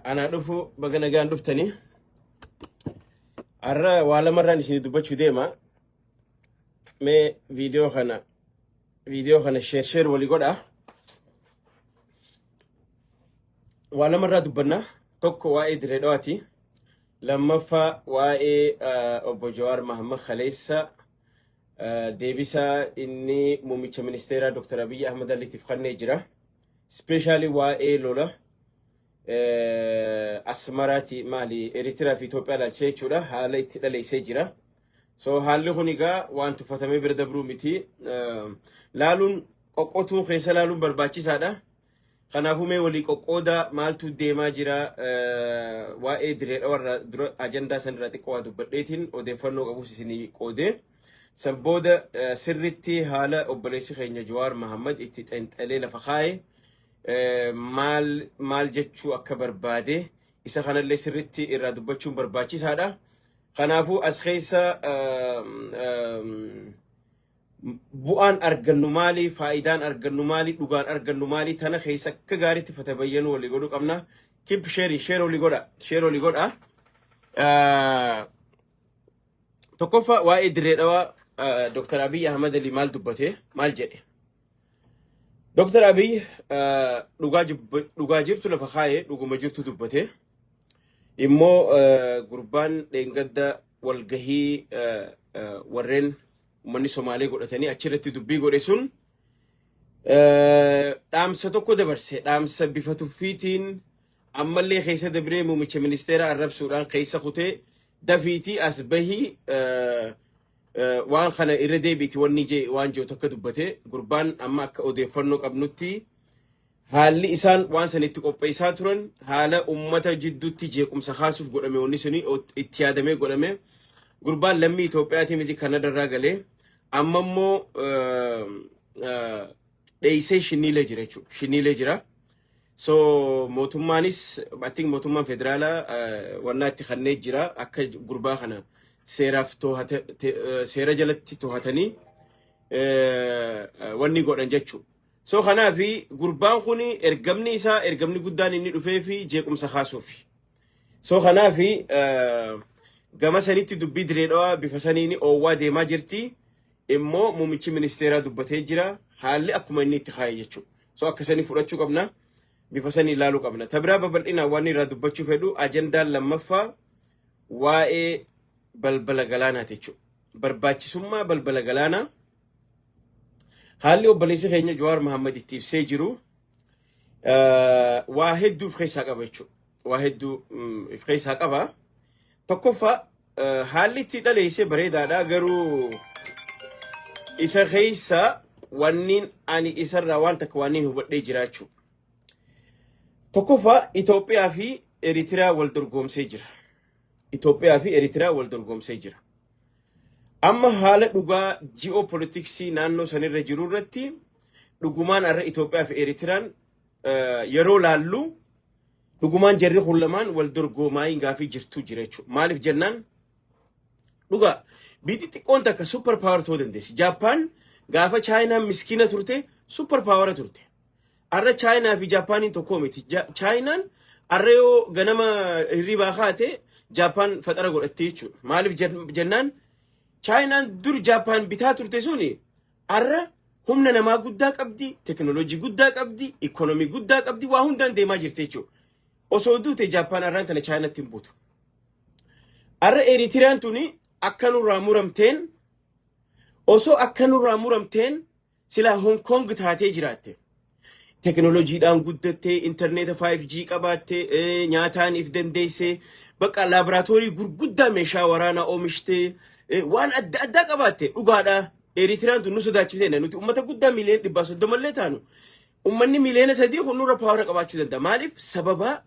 Anaa dhufu, baga nagaan dhuftanii. Har'a waa lamarraan isinii dubbachuu deema. Mee viidiyoo kana share share walii godha. Waa lamarraa dubbanna. Tokko waa'ee Dirree Dhawaati. Lammaffaa waa'ee obbo Jawaar Mahammad Kaleessa deebisaa inni muummicha ministeeraa Dr. Abiyyi Ahmad Aliitiif kennee jira. Especially waa'ee lola Asmaraati maali Eritiriyaa fi Itoophiyaa ilaalchisee jechuudha, haala itti dhaleessee jira. So haalli kun egaa waan tuffatamee bira dabruu miti. Laaluun, qoqqotuun, keessa laaluun barbaachisaadha. Kanaafuu mee walii qoqqooda, maaltu deemaa jira? Waa'ee Dirree Dhawarraa dura ajandaa sanirraa xiqqoo waa dubbadheetiin odeeffannoo qabus isinii qoodee. San booda sirritti haala obboleessi keenya Jawaar Mahammad itti xenxalee lafa kaa'e, maal maal jechuu akka barbaade, isa kanallee sirritti irraa dubbachuun barbaachisaadha. Kanaafuu as keessa bu'aan argannu maali? Faayidaan argannu maali? Dhugaan argannu maali? Tana keessa akka gaariitti fatabayyanuu walii godhuu qabna. Keep sharing, share walii godha, share walii godha. Tokkoffaa waa'ee Dirree Dhawaa Dr. Abiy Ahmad Ali maal dubbate? Maal jedhe? Dr. Abiy dhugaa jirtu lafa kaa'ee, dhuguma jirtu dubbate. Immoo gurbaan dheengadda walgahii warreen uummanni Somaalee godhatanii achirratti dubbii godhe sun dhaamsa tokko dabarse. Dhaamsa bifa tuffiitiin ammallee keessa dabree muummicha ministeera arrabsuudhaan keessa kutee, dafiitii as bahii waan kana irra deebiiti wanni jee waan jiru takka dubbate. Gurbaan amma akka odeeffannoo qabnutti haalli isaan waan san itti qopheessaa turan haala ummata jidduutti jeequmsa kaasuuf godhame, wanni suni itti yaadamee godhame. Gurbaan lammii Itoophiyaatii miti, Kanadarraa galee amma immoo dheeysee shinniilee jira jechuudha. Shinniilee jira. So mootummaanis, I think mootummaan federaalaa wannaa itti kannee jira, akka gurbaa kana seeraaf to'ate, seera jalatti to'atanii wanni godhan jechuudha. So kanaafi gurbaan kun ergamni isaa, ergamni guddaan inni dhufee fi jeequmsa kaasuufi. So kanaafi gama sanitti dubbii Diree Dhawaa bifa saniin oowwaa deemaa jirti. Immoo muummichi ministeeraa dubbatee jira. Haalli akkuma inni itti kaa'e jechuudha. So akka sanii fudhachuu qabna. Bifa sanii ilaaluu qabna. Ta biraa babal'inaan waan irraa dubbachuu fedhu, ajandaan lammaffaa waa'ee balbala galaanaati jechuudha. Barbaachisummaa balbala galaanaa haalli obboleessi keenya Jawaar Mahammad itti ibsee jiru waa hedduu of keessaa qaba jechuudha. Waa hedduu of keessaa qaba. Tokkoffaa, haalli itti dhaleessee bareedaadha, garuu isa keessa wanniin ani isarraa waan takka wanniin hubadhee jiraachuu. Tokkoffaa, Itoophiyaa fi Eritiriyaa wal dorgomsee jira. Itoophiyaa fi Eritiriyaa wal dorgomsee jira. Amma haala dhugaa ji'oopolitiksii naannoo sanirra jiru irratti dhugumaan har'a Itoophiyaa fi Eritiriyaan yeroo laallu dhugumaan jarri kun lamaan wal dorgomaa gaafii jirtu jira jechuudha. Maaliif jennaan, dhugaa biyyi xiqqoon takka super power ta'uu dandeessi. Jaappaan gaafa Chaayinaan miskiina turte super power turte. Har'a Chaayinaa fi Jaappaaniin tokko miti. Chaayinaan har'a yoo ganama hirribaa kaate Jaappaan faxara godhatte jechuudha. Maaliif jennaan, Chaayinaan dur Jaappaan bitaa turte suni har'a humna namaa guddaa qabdi, teknooloojii guddaa qabdi, ikoonomii guddaa qabdi, waa hundaan deemaa jirti jechuudha. Osoo duute Jaappaan har'aan tana Chaayinaatti hin buutu. Har'a Eritiriyaan tuni akka nurraa muramteen, osoo akka nurraa muramteen silaa Hong Kong taatee jiraatte. Teknooloojiidhaan guddattee, intarneeta 5G qabaattee, nyaataan if dandeessee, bakka laaboraatoorii gurguddaa meeshaa waraanaa oomishtee, waan adda addaa qabaatte dhugaadha. Eritiriyaan tun nu sodaachisee, nuti uummata guddaa miiliyoona 130 illee taanu. Uummanni miiliyoona 3 kun nurra power qabaachuu danda'a. Maaliif? Sababa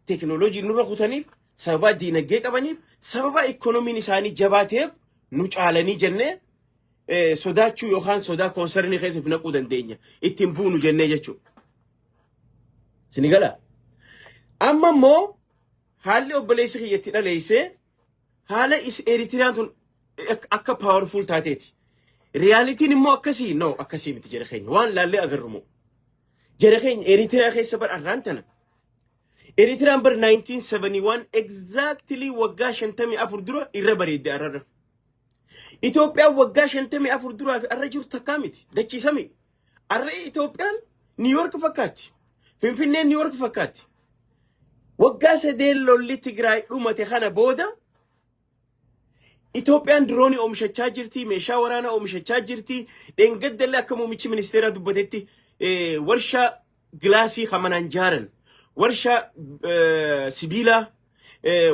teknooloojii nurra kutaniif, sababa diinagdee qabaniif, sababa ikoonomiin isaanii jabaateef nu caalanii jennee sodaachuu yookaan sodaa concern keessa naquu dandeenya. Ittiin buunu jennee jechuudha. Sini gala. Amma immoo haalli obboleessi kiyyatti dhaleessee haala Eritiriyaan tun akka powerful taateeti. Realityn immoo akkasii, no, akkasii miti jara keenya, waan laallee agarru moo. Jara keenya, Eritiriyaa keessa bar arraan tana. Eritiraan bara 1971, exactly waggaa 54 dura irra bareedde arrarra. Itoophiyaan waggaa 54 duraa fi arra jiru takkaa miti. Dachiisami. Arra Itoophiyaan New York fakkaatti. Finfinneen New York fakkaatti. Waggaa 3 lolli Tigraay dhumate kana booda Itoophiyaan diroonii oomishachaa jirti, meeshaa waraanaa oomishachaa jirti. Dheengaddallee akka muummichi ministeeraa dubbatetti warshaa gilaasii hamanaan jaaran, warshaa sibiilaa,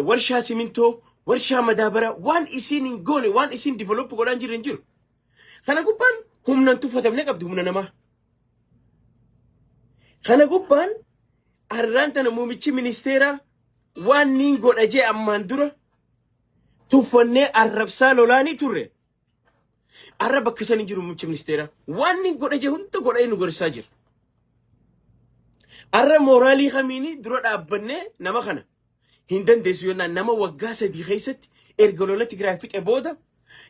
warshaa simintoo, warshaa madaabaraa, waan isiin hin goone, waan isiin develop godhaan jiru hin jiru. Kana gubbaan humnan tuffatamne qabdi, humna namaa. Kana gubbaan har'aan tana muummichi ministeeraa waan niin godha jee ammaan dura tuffannee arrabsaa lolaanii turre. Arra bakka san hin jiru muummichi ministeeraa. Waan niin godha jee hunda godhee nu gorsaa jira. Arra mooraalii kamiini dura dhaabbannee nama kana hin dandeessu yennaan, nama waggaa 3 keessatti erga lola Tigraay fixe booda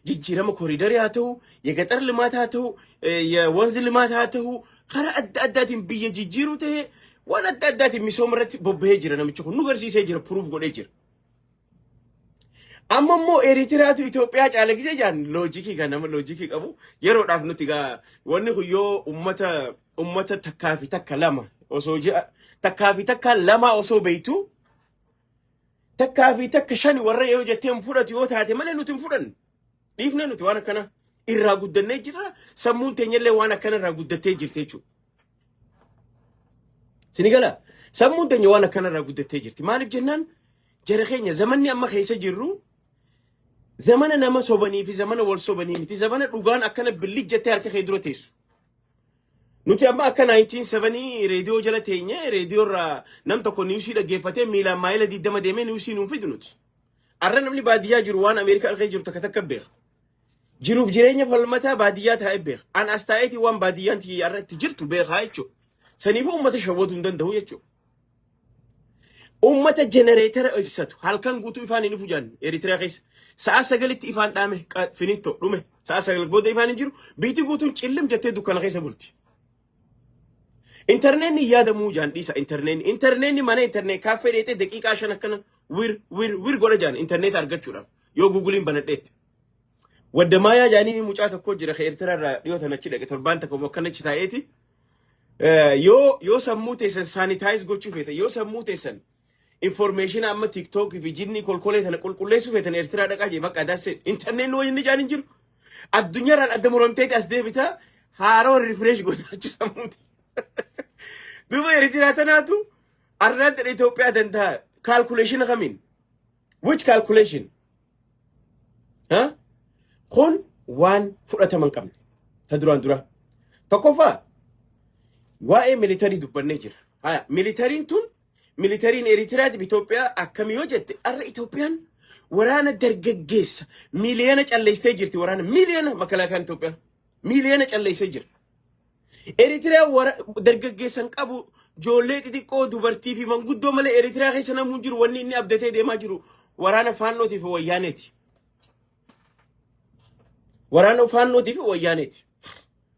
jijjiirama koriidarii haa ta'u, የገጠር ልማት haa ta'u, የወንዝ ልማት haa ta'u, karaa adda addaatiin biyya jijjiiruu ta'e, waan adda addaatiin misooma irratti bobba'ee jira. Namichi kun nu garsiisee jira, proof godhee jira. Amma immoo Eritiraatu Itoophiyaa caala gisee jaan, loojikii kan nama loojikii qabu yeroodhaaf nuti gaa wanni kun yoo ummata takkaa fi takka lama osoo ji'a takkaa fi takka lama osoo beeytu, takkaa fi takka shani warra yoo jettee hin fudhatu yoo taate malee, nuti hin fudhannu. Dhiifne, nuti waan akkana irraa guddannee jirra, sammuun teenyallee waan akkana irraa guddattee jirti jechuudha. Sini gala, sammuun teenya waan akkana irraa guddattee jirti. Maaliif jennaan, jara keenya, zamanni amma keessa jirru zamana nama sobanii fi zamana wal sobanii miti, zamana dhugaan akkana billijjattee harka kee dura teessu. Nuti amma akka 1970 reediyoo jala teenye, reediyoo irraa nam tokko newsii dhaggeeffatee miilaan maayila 20 deemee newsii nuun fidu nuti. Arra namni baadiyyaa jiru waan Ameerikaa keessa jiru takka takka beeka. Jiruuf jireenya falmataa baadiyyaa taa'ee beeka. An as taa'eetii waan baadiyyaan tiyya arra itti jirtu beekaa jechuudha. Saniifuu uummata shawwaduu hin danda'u jechuudha. Uummata jenereetara ibsatu halkan guutuu ifaan hin ifu jaan. Eritiriyaa keessa sa'a 9tti ifaan dhaame, finito, dhume. Sa'a 9 booda ifaan hin jiru, biitti guutuun cillim jettee dukkana keessa bulti. Intarneetni yaadamuu jaan dhiisa. Intarneetni mana internet cafe dheetee daqiiqaa 5 akkana wir wir wir godha jaan intarneet argachuudhaaf yoo Googleiin banadheetti. Waddamaayaa jaanii mucaa tokko jira ka Eertiraa irraa dhiyoo tan achi dhaqe, torbaan tokko akkana achi taa'eeti. Yoo sammuu teessan sanitize gochuu feetan, yoo sammuu teessan information amma TikTok fi jinni kolkolee sana qulqulleessuu feetan, Eertiraa dhaqaa jee. Bakka dasse intarneetni wayii inni jaan hin jiru. Addunyaarraan adda muramteeti as deebitaa, haaroo refresh gootachuu sammuuti. Duuba Eertiraa tanaatu arraan ta'e Itoophiyaa danda'a. Calculation kamiin? Which calculation? Ha? Kun waan fudhatama hin qabne. Ta duraan dura. Tokkoffaa, waa'ee militarii dubbannee jira. Haya, militaryiin tun, militaryiin Eritiraatiif Itoophiyaa akkami yoo jette, arra Itoophiyaan waraana dargaggeessa miiliyoona calleessitee jirti. Waraana miiliyoona, makalaakaan Itoophiyaa miiliyoona calleessee jira. Eritiriyaan dargaggeessan qabu, ijoollee xixiqqoo, dubartii fi manguddoo malee Eritiriyaa keessa namni hin jiru. Wanni inni abdatee deemaa jiru waraana faannootii fi wayyaaneeti. Waraana faannootii fi wayyaaneeti.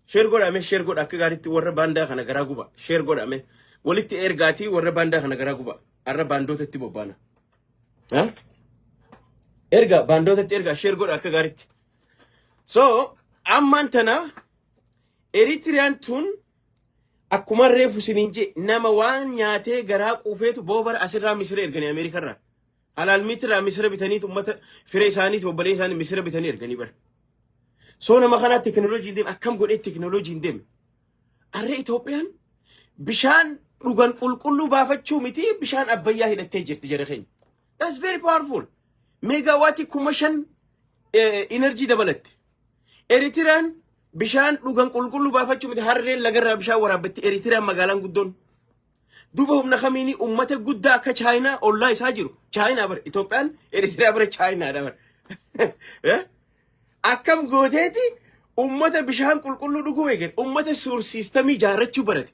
Share godhame, share godha akka gaariitti, warra baandaa kana garaa guba. Share godhame. Walitti ergaatii warra baandaa kana garaa guba. Arra baandootatti bobbaana. Erga baandootatti ergaa, share godha akka gaariitti. So ammaan tana Eritiriyaan tun akkuma reefu isiniin jee, nama waan nyaatee garaa quufeetu boobara asirraa misira erganii Ameerikarraa. Halaal miitirraa misira bitaniitu uummata firee isaaniiti, obbolee isaanii misira bitanii erganii bara. So nama kanaa teknooloojiin deeme, akkam godhee teknooloojiin deeme? Arree Itoophiyaan bishaan dhugan qulqulluu baafachuu miti, bishaan Abbayyaa hidhattee jirti, jara keenya. That's very powerful. Megaawaatii 5,000 energy dabalatte. Eritiriyaan bishaan dhugan qulqulluu baafachuu miti, harreen lagarraa bishaan waraabbatti Eritiriyaan magaalaan guddoon. Duuba humna kamiini ummata guddaa akka Chaayinaa ollaa isaa jiru? Chaayinaa bara Itoophiyaan Eritiriyaa bara Chaayinaadha bara. Akkam gooteeti ummata bishaan qulqulluu dhuguu eegale, ummata sewer systemii ijaarrachuu barate,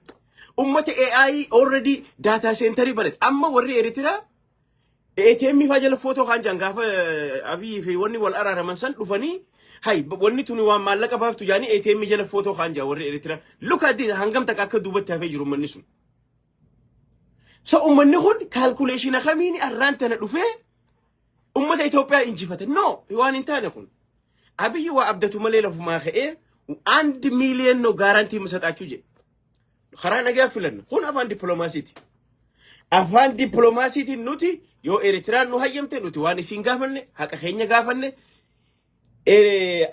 ummata AI already data centerii barate. Amma warri Eritiriyaa ATM faa jala footoo kaan jaan, gaafa Abiyyi fi wanni wal araaraman san dhufanii, hay wanni tuni waan maallaqa baaftu jaanii ATM jala footoo kaan jaan warri Eritiriyaa. Look at this, hangam takka akka duubatti hafee jiru manni sun. So uummanni kun calculation kamiin arraan tana dhufee uummata Itoophiyaa injifate? No, waan hin taane kun. Abiyyi waa abdatu malee lafumaa ka'ee 1 ሚሊየን ነው guarantee የምሰጣችሁ jedhe. Karaa nagaa filanna. Kun afaan dippiloomaasiiti. Afaan dippiloomaasiitiin nuti yoo Eritiraan nu hayyamte, nuti waan isiin gaafanne, haqa keenya gaafanne.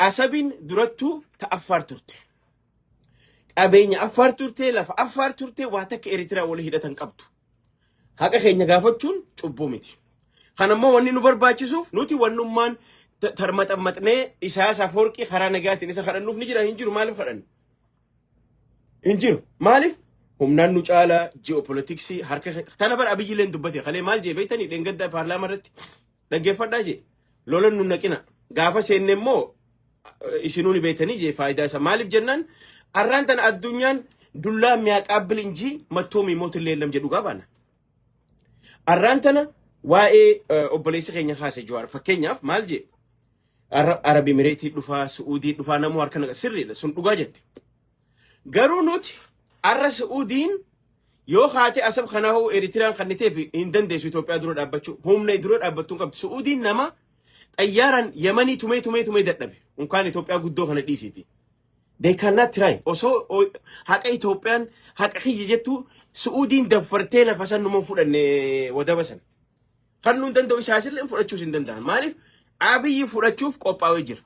Asabiin durattuu ta Affaar turte. Qabeenya Affaar turte, lafa Affaar turte, waa takka Eritiraa wali hidhatan qabdu. Haqa keenya gaafachuun cubbuu miti. Kanammoo wanni nu barbaachisuuf nuti wannummaan tarmaxammaxnee Isaayyaas Afoorqii karaa nagaatiin isa kadhannuuf ni jira? Hin jiru. Maaliif kadhannu? Hin jiru. Maaliif? Humnaan nu caalaa, ji'opolitiksii harka tana bara. Abiyyileen dubbate kalee. Maal jee beektanii? Dheengadda paarlaamaa irratti dhaggeeffadhaa jee. Lola nu naqina. Gaafa seenne immoo isinuu ni beektanii jee faayidaa isaa. Maaliif jennaan, arraan tana addunyaan ዱላ የሚያቀብል እንጂ መቶ የሚሞትልህ የለም jedhu qabaana. Arraan tana waa'ee obboleessi keenya kaase Jawaar fakkeenyaaf maal jee? Arab Emireetii dhufaa, Su'uudii dhufaa, namuu harka naqa, sirriidha sun, dhugaa jette. Garuu nuti arra Su'uudiin yoo haate Asab kanaafuu Eritiriyaan kanniteef hin dandeessu Itoophiyaa dura dhaabbachuu, humna dura dhaabbattuu hin qabdu. Su'uudiin nama xayyaaraan Yemanii tumee tumee tumee dadhabe unkaan Itoophiyaa guddoo kana dhiisiiti. They cannot try. Osoo haqa Itoophiyaan haqa kiyya jettu Su'uudiin daffartee lafa san numa fudhanne wadaba san. Kan nuun danda'u isaasillee fudhachuus hin danda'an. Maaliif? Abiyyi fudhachuuf qophaa'ee jira.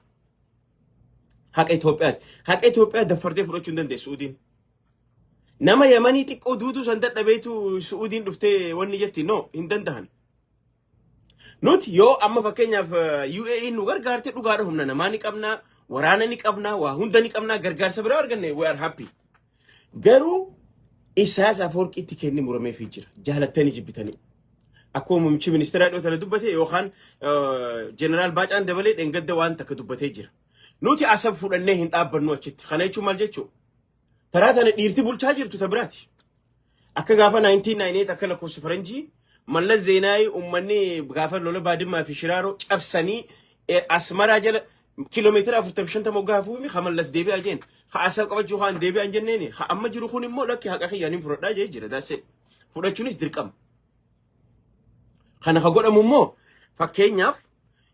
Haqa Itoophiyaati. Haqa Itoophiyaa daffartee fudhachuu hin dandeessu Su'uudiin. Nama Yemanii xiqqoo duutuu san dadhabeetu Su'uudiin dhuftee wanni jetti, no, hin danda'an. Nuti yoo amma fakkeenyaaf UAE nu gargaarte, dhugaadha, humna namaa ni qabnaa, waraana ni qabnaa, waa hunda ni qabnaa, gargaarsa biraa arganne, we are happy. Garuu Isaayyaas Afoorqiitti kenni murameefii jira. Jaalattanii jibbitanii. Akkuma muummichi ministeeraa dhiyoo tana dubbate yookaan jeneraal Baacaan Dabalee dheengadda waan takka dubbatee jira. Nuti Asab fudhannee hin dhaabbannu achitti. Kana jechuun maal jechuudha? Taraa tana dhiirti bulchaa jirtu ta biraati. Akka gaafa 1998 akka lakkoofsa faranjii Mallas Zeenaayi uummanni gaafa lola Baadimmaa fi Shiraaroo cabsanii Asmaraa jala kiiloomeetira 45 moggaa fuumi ha Mallas deebi'aa jeen. Ha Asab qabachuu haan deebi'aan jenneeni. Ha amma jiru kun immoo lakki, haqa kiyyaan hin fudhadhaa jee jira. Daasee fudhachuunis dirqama. Kana ka godhamu immoo fakkeenyaaf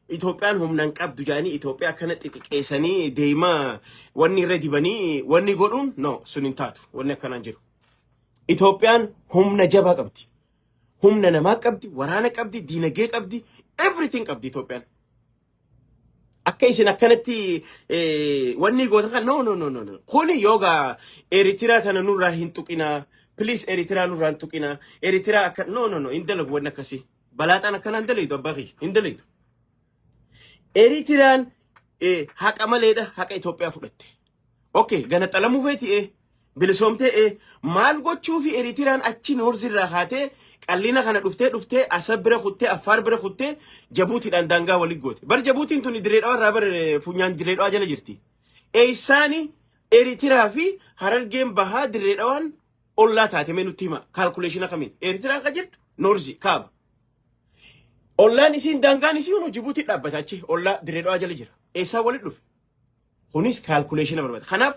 Itoophiyaan humna hin qabdu jedhanii Itoophiyaa akkana xixiqqeessanii deemaa wanni irra dibanii wanni godhuun, no, sun hin taatu, wanni akkanaan jiru. Itoophiyaan humna jabaa qabdi. Humna namaa qabdi, waraana qabdi, diinagdee qabdi, everything qabdi Itoophiyaan. Akka isin akkanatti wanni goota kan, no, no, no, no, no. Kuni yoogaa Eritiriyaa tana nurraa hin tuqinaa. Please, Eritiriyaa nurraa hin tuqinaa. Eritiriyaa akka, no, no, no, hin dalagu wanni akkasii. Balaaxaan akkanaa hin dalaytu, abbaa kiyya, hin dalaytu. Eritiriyaan haqa maleedha haqa Itoophiyaa fudhatte. Okay, gana xalamuu feeti bilisoomtee maal gochuu fi Eritiriyaan achi north irraa kaatee qallina kana dhuftee dhuftee Asab bira kuttee, Affaar bira kuttee, Jabuutiidhaan daangaa walii goote. Bar Jabuutiin tuni Dirree Dhawaa irraa bar funyaan Dirree Dhawaa jala jirti. Eessaani Eritiraa fi Harargeen Bahaa, Dirree Dhawaan ollaa taate? Mee nutti hima, calculation kamiin? Eritiraan ka jirtu north, kaaba. Ollaan isiin, daangaan isii hunu Jibuutii dhaabbata, achi ollaa Dirree Dhawaa jala jira. Eessaa walitti dhufe? Kunis calculation barbaada. Kanaaf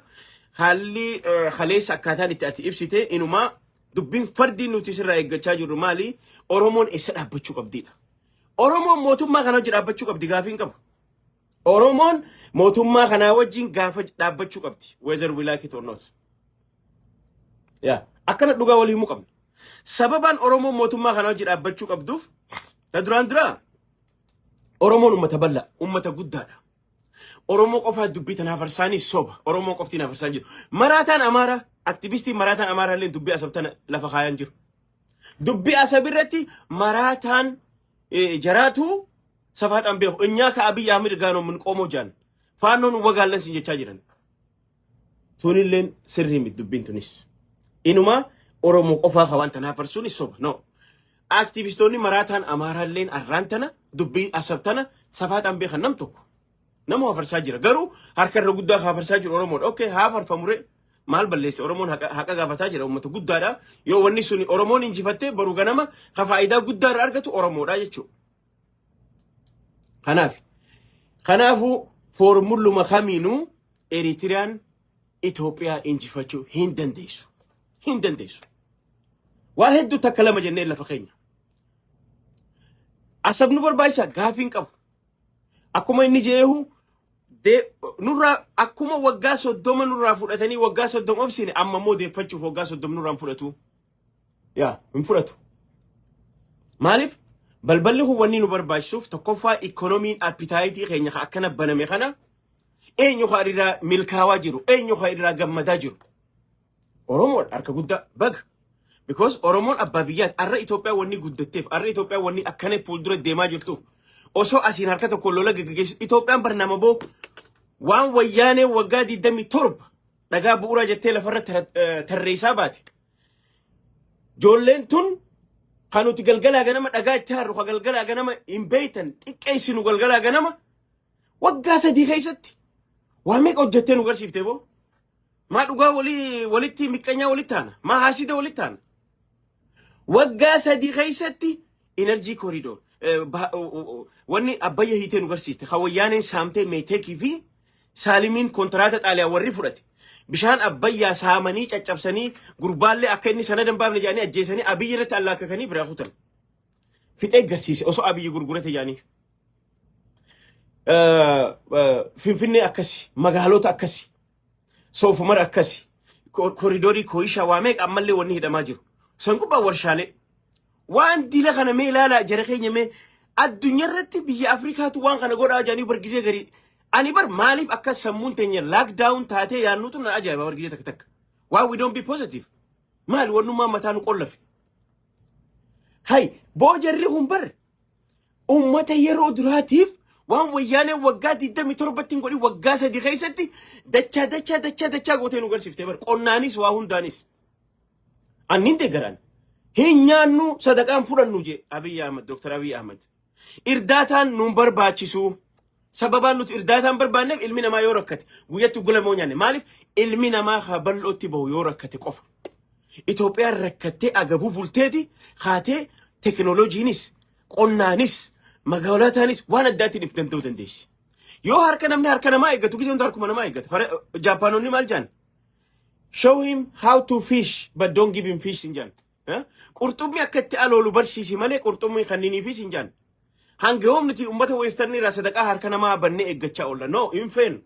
haalli kaleessa akkaataan itti ati ibsite inumaa dubbiin fardii nuti sirraa eeggachaa jirru maali? Oromoon eessa dhaabbachuu qabdidha. Oromoon mootummaa kana wajjin dhaabbachuu qabdi, gaafii hin qabu. Oromoon mootummaa kanaa wajjin gaafa dhaabbachuu qabdi. Whether we like it or not. Yaa, akkana dhugaa walii himuu qabna. Sababaan Oromoon mootummaa kanaa wajjin dhaabbachuu qabduuf, ta duraan duraa, Oromoon uummata bal'aa, uummata guddaadha. Oromoo qofaa dubbii tanaaf farsaanii soba. Oromoo qofti naaf farsaan jiru. Maraataan Amaaraa, aktivistiin maraataan Amaaraa illee dubbii Asab tana lafa kaayaan jiru. Dubbii Asab irratti maraataan jaraatu safaaxaan beeku. እኛ ከአብይ አህመድ ጋር ነው የምንቆመው ጃን ፋኖን እንወጋለን sin jechaa jiran. Tunilleen sirrii miti dubbiin tunis. Inuma Oromoo qofaa ka waan tanaaf farsuunis soba. No. Aktivistoonni maraataan Amaaraalleen arraan tana dubbii Asab tana safaaxaan beekan nam tokko. Nama hafarsaa jira. Garuu harka irra guddaa hafarsaa jiru Oromoodha. Okay, haa farfamure. Maal balleesse? Oromoon haqa gaafataa jira. Uummata guddaadha. Yoo wanni sun Oromoon injifattee boru ganama ka faayidaa guddaa irraa argatu Oromoodha jechuudha. Kanaaf. Kanaafuu foormulluma kamiinuu Eritiriyaan Itoophiyaa injifachuu hin dandeessu. Hin dandeessu. Waa hedduu takka lama jennee lafa keenya. Asab nu barbaachisa gaafii hin qabu. Akkuma inni jeehu nurraa akkuma waggaa 30 nurraa fudhatanii waggaa 30 obsine, amma immoo deeffachuuf waggaa 30 nurraa hin fudhatu. Yaa, hin fudhatu. Maaliif? Balballi kun wanni nu barbaachisuuf, tokkoffaa ikoonomiin appetite keenya ka akkana baname kana eenyu ka irraa milkaawaa jiru, eenyu ka irraa gammadaa jiru? Oromoodha harka guddaa baga. Because Oromoon abbaa biyyaati. Arra Itoophiyaa wanni guddatteef, arra Itoophiyaa wanni akkana fuuldura deemaa jirtuuf, osoo asiin harka tokko lola gaggeessu Itoophiyaan bar nama boo waan wayyaanee waggaa 27 dhagaa bu'uuraa jettee lafarra tarreessaa baate. Ijoolleen tun kan nuti galgalaa ganama dhagaa itti harru, kan galgalaa ganama hin beeytan xiqqeessinu, galgalaa ganama waggaa 3 keessatti waa meeqa hojjettee nu garsiiftee boo? Maa dhugaa walii walitti miqqanyaa walitti taana? Maa haasida walitti taana? Waggaa 3 keessatti energy corridor wanni Abbayya hiitee nu garsiiste, kan wayyaaneen saamtee Meeteekii fi Saalimiin kontiraata Xaaliyaa warri fudhate. Bishaan Abbayyaa saamanii caccabsanii, gurbaallee akka inni sanada hin baafne jedhanii ajjeesanii, Abiyyi irratti allaakakanii biraa kutan. Fixee garsiise osoo Abiyyi gurgurate jedhanii. Finfinnee akkasi, magaalota akkasi, Soofumar akkasi, koriidorii Kooyishaa waa meeqa ammallee wanni hidhamaa jiru. San gubbaa warshaalee. Waan dila kana mee ilaalaa jara keenya. Mee addunyaarratti biyya Afrikaatu waan kana godhaa jedhanii bargisee garii. Ani bar maaliif akka sammuun teenya lockdown taatee yaannuutu na ajaa'iba bargisee takka takka. Why we don't be positive? Maali wannummaa mataa nu qollafe? Hay boo, jarri kun bar ummata yeroo duraatiif waan wayyaanee waggaa 27tti hin godhin waggaa 3 keessatti dachaa dachaa dachaa dachaa gootee nu garsiiftee bar, qonnaanis waa hundaanis. Annin deeggaran. Hin nyaannu, sadaqaan fudhannu je Abiy Ahmad, Dr. Abiy Ahmad. Irdaataan nuun barbaachisu. Sababaan nuti irdaataan barbaanneef, ilmi namaa yoo rakkate guyyatti gulamoo nyaanne. Maaliif? Ilmi namaa haa bal'ootti bahu yoo rakkate qofa. Itoophiyaan rakkattee agabuu bulteeti haatee teknooloojiinis, qonnaanis, magaalotaanis waan addaatiin if danda'uu dandeessi. Yoo harka namni harka namaa eeggatu, gisee hunda harkuma namaa eeggata. Jaapaanonni maal jaan? "Show him how to fish but don't give him fish" hin jaan. Qurxummii akka itti aloolu barsiisi malee qurxummii kanniniifis hin jaan. Hanga yoom nuti uummata western irraa sadaqaa harka namaa bannee eeggachaa oolla? No, hin feenu.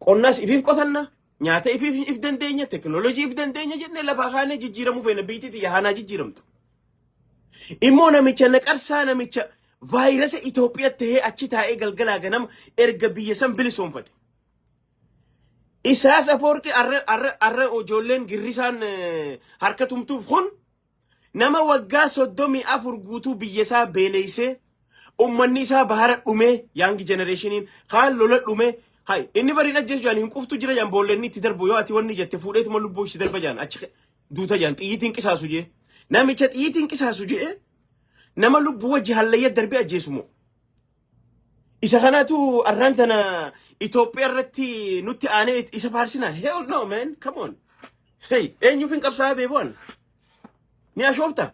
Qonnaas ifiif qotanna, nyaata ifiif if dandeenya, teknooloojii if dandeenya jennee lafaa kaanee jijjiiramuu feena. Biyyi tiyya haanaa jijjiiramtu. Immoo namicha naqarsaa, namicha vaayirasa Itoophiyaa tahee achi taa'ee galgalaa ganama erga biyya san bilisoomfate. Isaas Afoorqi arra arra arra ijoolleen girrisaan harka tumtuuf kun nama waggaa 34 guutuu biyya isaa beeleysee, ummanni isaa bahara dhumee, young generationiin kaan lola dhumee. Hay, inni bariin ajjeesu jaan hin quftu jira jaan, boolleen itti darbu yoo ati wanni jette fuudheetuma lubbuu ishee darba jaan, achi duuta jaan, xiyyitiin qisaasu jee. Namicha xiyyitiin qisaasu jee, nama lubbuu wajji hallayya darbee ajjeesu moo isa kanatu arraan tana Itoophiyaa irratti nutti aanee isa faarsina? Hell no, man, come on. Hey, eenyuuf hin qabsaa'aa beeboon ni ashoofta.